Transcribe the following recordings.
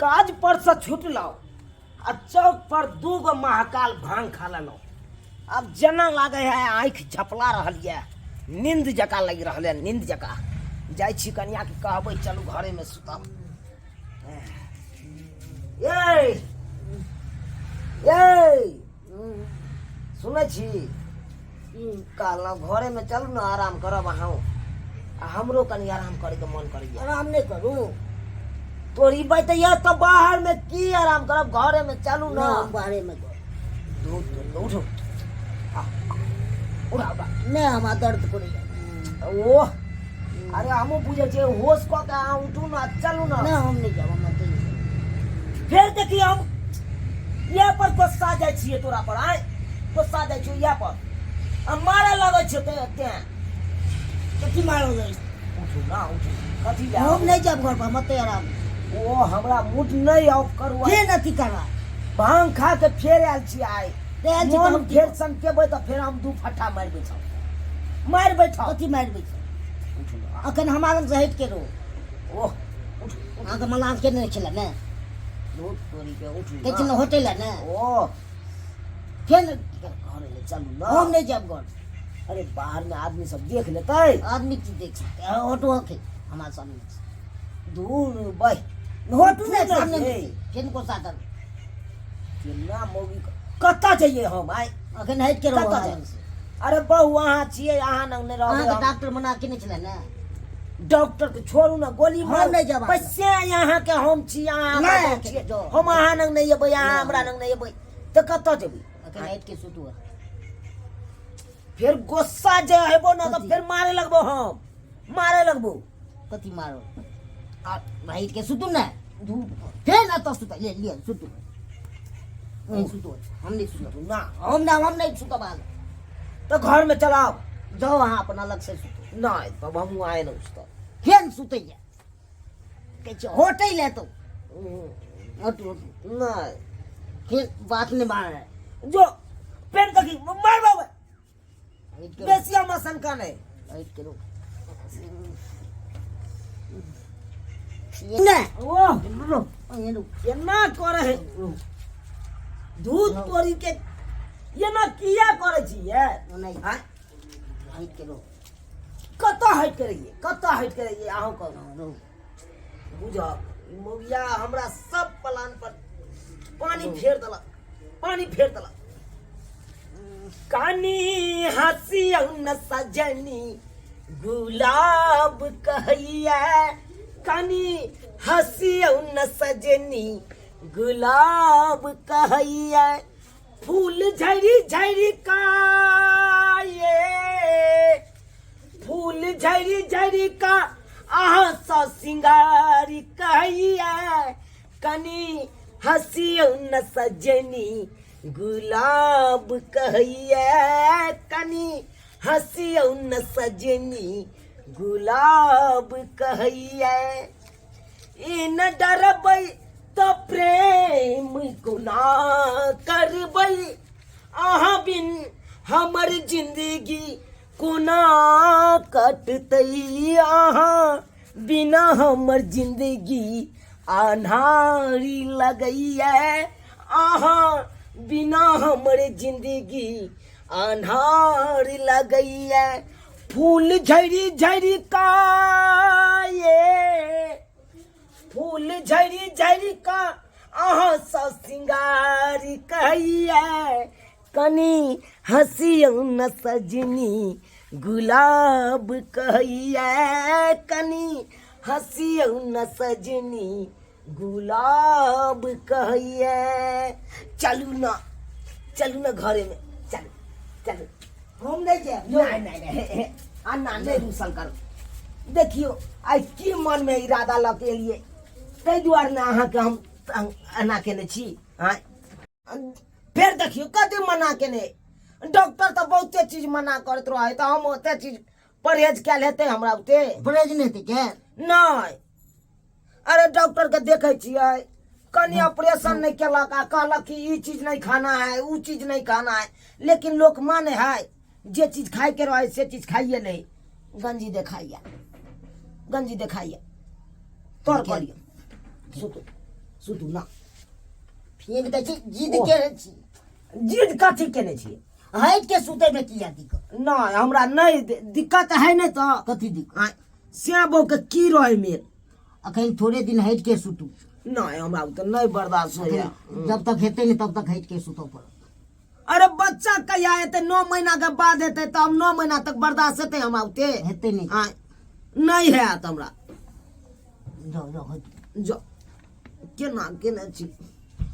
काज पर से छुटलहुँ आ चौक पर दू गो महाकाल भांग खा लेलहुँ। आब जेना लागै है आँखि झपला रहल यऽ, नींद जकाँ लागि रहल यऽ, नींद जकाँ। जाइ छी कनियाके कहबै चलू घरेमे सुतब। ए ए सुनै छी, कहलहुँ घरेमे चलू ने, आराम करब अहाँ आ हमरो कनि आराम करैके मन करैए। आराम नहि करू। तोरी बात यऽ तऽ बाहरमे की आराम करब, घरेमे चलू ने। हम बाहरेमे करब। दूध दूध उठू, आ, उठा उठा। नहि, हमरा दर्द करैए। ओह, अरे हमहूँ बुझै छियै, होश कऽ के अहाँ उठू ने, चलू ने। नहि, हम नहि जायब, हमरा तऽ फेर देखी हम इएह पर गुस्सा जाइ छियै तोरा पर, आँय गुस्सा जाइ छियै इएह पर आ मारऽ लगै छियै तें। कथी मारऽ लगै? उठू ना, उठू। कथी लए? हम नहि जायब घर पर, हम एतै आराम। ओ हमरा मूड नहि ऑफ करू। फेर अथी करबा? भांग खा के फेर आयल छी आइ। तऽ आयल छी तऽ मोन हम की फेर करब? सनकेबै तऽ फेर हम दू फट्टा मारि बैठब, मारि बैठब। कथी मारि बैठब? उठू ना। अखन हमरा लग से हटि के रहू। ओह, उठ। अहाँके मलाह के नहि छलै ने? दूध तोरी के, उठू कहै ना। छलै होटल है ने? ओ फेर घरे ले चलू ना। हम नहि जायब घर। अरे बाहर में आदमी सब देख लेतै। आदमी की देख सकते हैं? ऑटो के हमारे सामने से। दूर बह। ऑटो नहीं, सामने हे। से। किनको साधन? केना मौगी कतऽ जइयै हम आइ? अखन हटि के रहू कतऽ हमरा जाय? लग से। अरे बहु अहाँ छियै, अहाँ लग नहि रहबै अहाँके हम। डॉक्टर मना केने छलै ने? डॉक्टर के छोड़ू ने, गोली हम मारू। नहि जायब अहाँ। पैसे अहाँ के हम छी, अहाँ हमरा नहि, लग छियै। जाउ। हम अहाँ लग नहि एबै, अहाँ नहि, हमरा नहि। लग नहि एबै तऽ कतऽ जेबै? अखन हटि के सुतू अहाँ। फेर गुस्सा जे हेबो ने तऽ कथी? फेर मारे लगबो, हम मारे लगबो। कथी मारो? आ हटि के सुतू ने। फेर ने तऽ सुतै ले लिअ, सुतू। नहीं सुतू, हम नहीं सुतब। ना। हम ना, हम नहीं सुतब अहाँ। तऽ घर में चलाब। जाओ अहाँ अपना अलग से सुतू। नहीं, तब हमहूँ आए ना सुतब। फेर सुतैया कहै छै होटै ले तो हटू हटू। नहीं। फिर बात नहीं मान रहा। जो पेन तक मार बाबा। बेसी हमरा शंका नहीं। हटि के रुक ने। ओह। रुक, एने रुक। केना करे है दूध तोरी के, एना किया करे छियै? नहीं। आँय? हटि के रुक। कतऽ हटि के रहियै, कतऽ हटि के रहियै अहूँ कहू? रुक। बुझब ई मौगिया हमरा सब प्लान पर पानी फेर देलक, पानी फेर देलक। कानी हंसी न सजनी गुलाब कहैया, कानी हंसी न सजनी गुलाब कहैया, फूल झड़ी झड़ी का ये, फूल झड़ी झड़ी का अहाँ सँ सिंगारी कहैया, कनी हंसियौ न सजनी गुलाब कहैया, कनी हंसियौ न सजनी गुलाब कहैया। ई न डरबै तऽ प्रेम कोना करबै, अहाँ बिन हमर जिंदगी कोना कटतै, अहाँ बिना हमर जिंदगी अन्हारी लगैया, अहाँ बिना हमर जिंदगी अन्हार लगैया। फूल झड़ी झड़ी का ये, फूल झड़ी झड़ी का अहाँ सँ सिंगार कहैया, कनी हँसियौ न सजनी गुलाब कहैया, कनी हँसियौ न सजनी गुलाब कहैया। चलू न, चलू न घरे में, चलू चलू। हम नहीं जायब। नहीं नहीं नहीं, हे, हे, अन्ना नहीं रूसल करू। देखियो आइ की मन में इरादा लऽ के एलियै, ताहि दुआरे ने अहाँके हम एना केने छी। आँय फेर देखियो कते मना केने, डॉक्टर तऽ बहुते चीज मना करैत रहै, तऽ हम ओते चीज परहेज कयल हेतै हमरा ओते? परहेज नहि हेतै के? नहि, अरे डॉक्टर के देखै छियै कनि ऑपरेशन नहि केलक आ कहलक कि ई चीज नहीं खाना है, ऊ चीज नहीं खाना है, लेकिन लोक माने है? जे चीज खाय के रहे से चीज खाइए नहीं। गंजी देखाइए, गंजी देखाइए, तोर करियो, सुतू। सुतू ना। फेंक दै छी जिद। ओह। केने छी? जिद कथी केने छियै? हटि के सुतैमे किया दिक्कत? नहि, हमरा नहि दिक्कत है नहि तऽ। कथी दिक्कत? आँय, श्याम बहू के की रहै मेल? अखन थोड़े दिन हटि के सुतू। नहि, हमरा तऽ नहि बर्दाश्त होइया। जब तक हेतै ने तब तक हटि के सुतऽ पड़त। अरे बच्चा कहिया हेतै? 9 महीना के बाद हेतै, तऽ हम 9 महीना तक बर्दाश्त हेतै हमरा ओते? हेतै नहि। आँय, नहि हैत हमरा। जाउ जाउ, हटि। जो केना केने छी?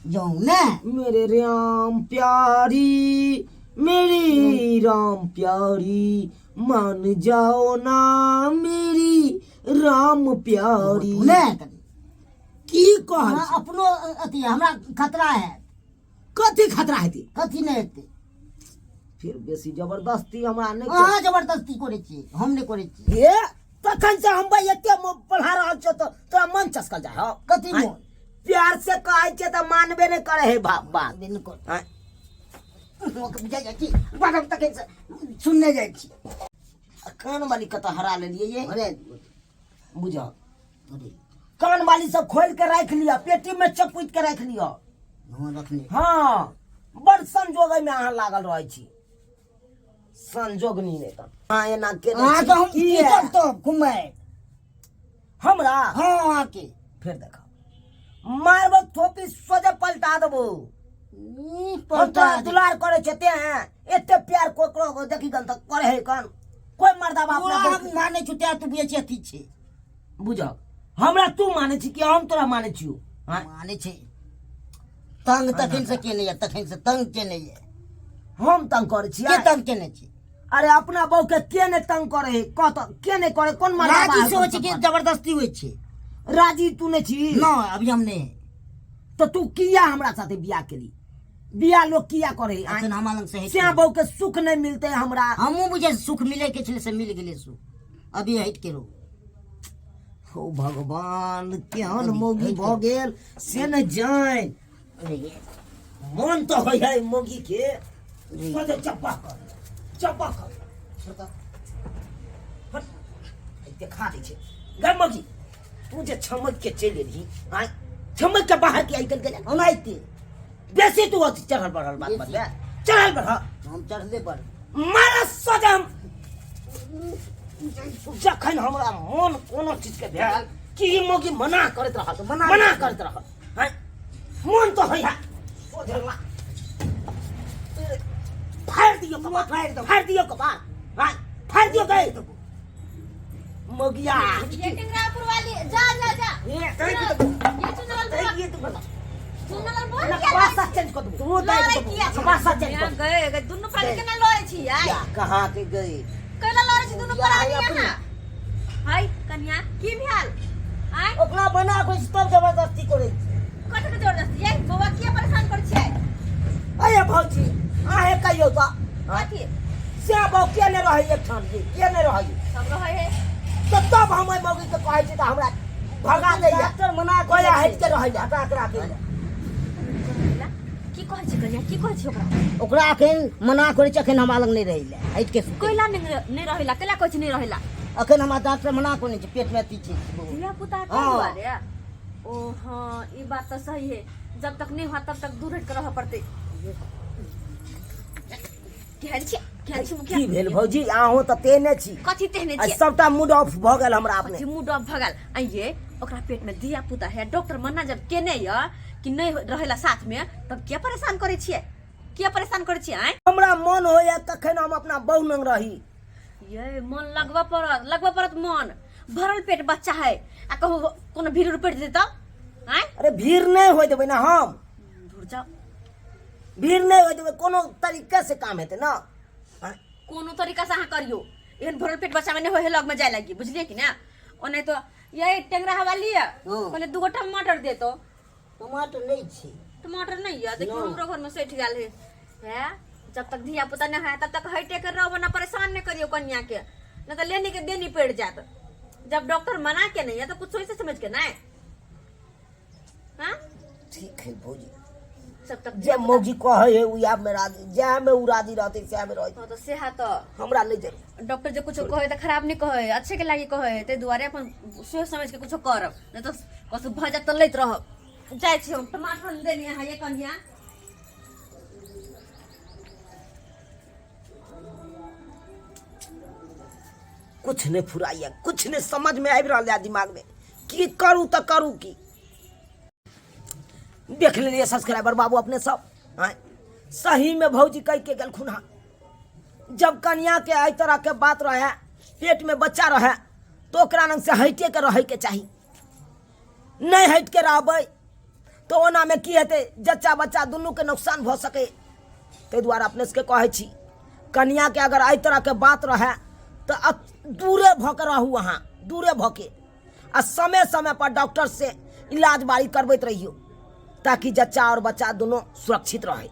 जाउ ने। मेरे राम प्यारी, मेरी राम प्यारी, मान जाओ ना मेरी राम प्यारी। ने कनि। की कहै हमरा छी? अपनो अथी हमरा खतरा है। कथी खतरा हेतै? कथी नहि हेतै? फिर बेसी जबरदस्ती हमरा नहि। अहाँ जबरदस्ती करै छियै, हम नहि करै छियै। हे, तखन से हम भाई एते पढ़ा रहल छियौ तऽ तोरा मन चसकल जाइ हौ? कथी? आँय? मन? प्यार से कहै छियै तऽ मानबे नहि करे है बात। बिल्कुल। आँय? बुझा जाइ छी बादम तखन से सुनने जाइ छी। आ कान वाली कतऽ हरा लेलियै ये? अरे। बुझ। अरे। कान वाली सब खोल के राखि लिअ, पेटी में चपुत के राखि लिअ। हँ, रखने। हँ, बड़ संजोग में अहाँ लागल रहै छी, संजोग नहीं नहि तऽ अहाँ एना केने अहाँके छी। हम किया? कीचब तब घुमाय। हमरा? हँ, अहाँके। फेर देखा, मारबो थोपी, सोझे पलटा देबो। ई हम पलटा तोरा दे। दुलार करे छे ते हैं, एते प्यार कोकरो देखी गन तऽ करे है कन कोई मर्दा बाप तोरा ना। हम मानै छु तें तू बेची अथी छै। बुझ, हमरा तू मानै छी कि हम तोरा मानै छियौ? हाँ? मानै छै। तंग तखन से केने ये, तखन से तंग केने ये। हम तंग करे छी? के तंग केने छी? अरे अपना बहू के के ने तंग करे है? कह तऽ के ने करे? कोन मर्दा राजी बाप से होइ छै कि जबरदस्ती होइ छै? राजी तू नहि छी? न, अभी हम नहि। तऽ तू किया हमरा साथे बियाह केली? बियाह लोग किया करे है? अखन हमरा लग से श्याम बहू के सुख नहीं मिलते हमरा। हमहूँ बुझे सुख मिले के छलै से मिल गेलै सुख, अभी हटि के रहू। हो भगवान, केहन मौगी भऽ गेल से नहि जानि। मन तऽ होइ है मौगी के सोझे चप्पा कर, चप्पा कर। हट, देखा दै छै। गै मौगी, तू जे छमक के चलि एलही, आँय, छमक के बाहर के आइ गेल? ओनाहिते। बेसी तू अथी चढ़ल बढ़ल बात बतबे, चढ़ल बढ़ल। हम चढ़ले पर मारा सोझे हम। जखन हमरा मन कोनो चीज के भेल कि ई मौगी मना करैत रहल, मना मना करैत रहल, आँय, मन तऽ होइया सोझे ला फाड़ि दियौ कपार, फाड़ि दौ। फाड़ि दियौ कपार, आँय, फाड़ि दियौ गै मौगिया। ये टिंगरापुर वाली, जा जा जा। ये, ये चुनाव चुनाव बोल किया? भाषा चेंज कर दू। लड़ै किया छी? भाषा चेंज कर। यहाँ गए गए दुनू प्राणी केना लड़ै छी आइ? या, कहाँ के गए? कैला लड़ै छी दुनू या, प्राणी अपने। यहाँ? हाय कन्या, की भेल आइ? ओकरा बना कऽ तब जबरदस्ती करै छै। कथी के जबरदस्ती? ये बौआ, किया परेशान करै छियै? अरे भौजी, अहें कहियौ तऽ। कथी? से बहू के नहि रहै एकठाम जी, के नहि रहै? सब रहै है। तऽ तब हम एहि मौगी के कहै छी तऽ हमरा भगा दैया। डॉक्टर मना कोया हटि के रहैया। हटा के राखै। की कहै छी कन्या, की कहै छी ओकरा? ओकरा अखन मना करै छै, अखन हमरा लग नहि रहै लए, हटि के सुतै। कैला नहि रहैला? कैला कहै छी नहि रहैला? अखन हमरा डॉक्टर मना करै छै, पेट में अथी छै। धिया पुता के हाँ। दुआरे? ओ हाँ, ई बात तऽ सही है, जब तक नहीं हुआ तब तक दूर हट के रहऽ पड़तै। केहन छी, केहन छी मुखिया? की भेल भौजी, अहूँ तऽ तेहने छी। कथी तेहने आ छी? सबटा मूड ऑफ भऽ गेल हमरा अपने। कथी मूड ऑफ भऽ गेल? आइये ओकरा पेट में धिया पुता है, डॉक्टर मना जब केने य कि नहीं रहेला साथ में, तब किया परेशान करै छियै? किया परेशान करै छियै आँय? हमरा मन होइया कखन हम अपना बहू लग रही। ये मन लगबऽ पड़त, लगबऽ पड़त मन। भरल पेट बच्चा है आ कहू कोनो भीड़ उड़ पड़ि जेतै तब आँय? अरे भीड़ नहि होइ देबै ने हम। दूर जाओ। भीड़ नहि होइ देबै, कोनो तरीका से काम हेतै ने, आँय? कोनो तरीका से अहाँ करियो, एहन भरल पेट बच्चा में नहीं होय है लग में जाय लागी, बुझलिए कि ना? ओने तो ये टेंगरा हवा लिया। हाँ। पहले दूगो टमाटर दे तो। टमाटर नहीं छै। टमाटर नहीं है? देखियो। ना। हमरो घर में सठि गेल है। है जब तक धिया पुता नहीं है तब तक हटे के रहो, ना परेशान नहीं करियो कन्या के, न तो लेने के देनी पड़ जात। जब डॉक्टर मना के नहीं है तो कुछ सोच समझ के नहीं। हाँ। ठीक है भौजी। जब तक जे मौगी कहै है उएह में राजी, जएह में उ राजी रहतै सएह में रहै। हाँ तो सेहा तो। हमरा नहि जरूरत। डॉक्टर जे कुछो कहे तऽ खराब नहीं कहे, अच्छे के लागी कहे, ताहि दुआरे अपन सोच समझ के कुछो करब, नहीं तो कसो भऽ जात तऽ लैत रहब। जाइ छी हम टमाटर नहि देलियै अहाँ ये कनिया। कुछ नहीं फुराइया, कुछ नहीं समझ में आबि रहल है दिमाग में, की करू तऽ करू की। देख लेलियै सब्सक्राइबर बाबू अपने सब, आँय सही में भौजी कह के गेलखुन हँ, जब कनिया के एहि तरह के बात रहे, पेट में बच्चा रहे, तो ओकरा लग से हटे के रहे के चाही। नहीं हट के रहबै तो ओना में की हेतै, जच्चा बच्चा दुनू के नुकसान भऽ सकै। ताहि दुआरे अपने सबके कहै छी, कनिया के अगर एहि तरह के बात रहे तऽ दूरे भऽ के रहू अहाँ, दूरे भऽ के, आ समय समय पर डॉक्टर से इलाज बारी करबैत रहियौ, ताकि जच्चा और बच्चा दुनू सुरक्षित रहे।